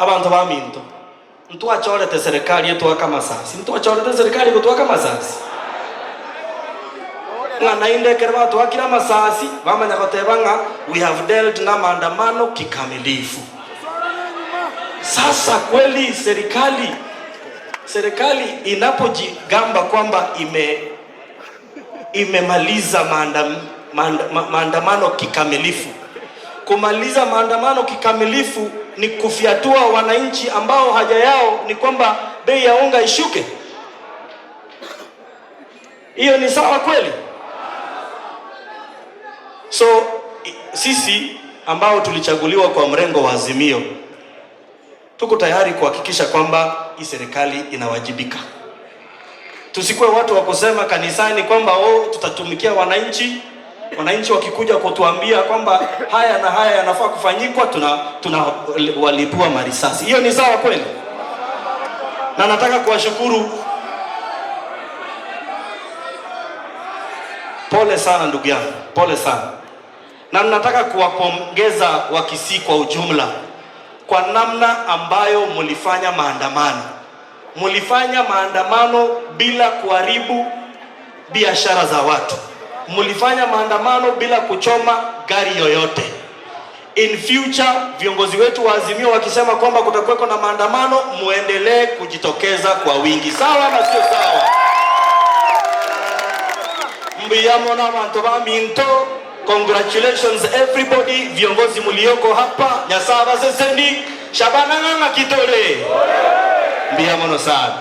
Abanto baminto, ntwachorete serikali etwake amasasi, ntwachorete eserikali gotwaka amasasi? Ng'a naende ekero batwakire amasasi, bamanya goteba ng'a we have dealt na maandamano kikamilifu. Sasa kweli serikali serikali inapojigamba kwamba imemaliza maandamano kikamilifu. Kumaliza maandamano kikamilifu ni kufyatua wananchi ambao haja yao ni kwamba bei ya unga ishuke. Hiyo ni sawa kweli? So sisi ambao tulichaguliwa kwa mrengo wa Azimio tuko tayari kuhakikisha kwamba hii serikali inawajibika. Tusikuwe watu wa kusema kanisani kwamba oh, tutatumikia wananchi. Wananchi wakikuja kutuambia kwamba haya na haya yanafaa kufanyikwa, tuna walipua marisasi. Hiyo ni sawa kweli? Na nataka kuwashukuru, pole sana ndugu yangu, pole sana, na nataka kuwapongeza Wakisii kwa ujumla kwa namna ambayo mlifanya maandamano. Mlifanya maandamano bila kuharibu biashara za watu, mlifanya maandamano bila kuchoma gari yoyote. In future viongozi wetu wa Azimio wakisema kwamba kutakuweko na maandamano, muendelee kujitokeza kwa wingi. Sawa na sio sawa? Mbiyamo na bantu ba minto, congratulations everybody, viongozi mlioko hapa, Nyasaye abaseseni, Shabana ng'ang'a kitole. Mbiyamo no sana.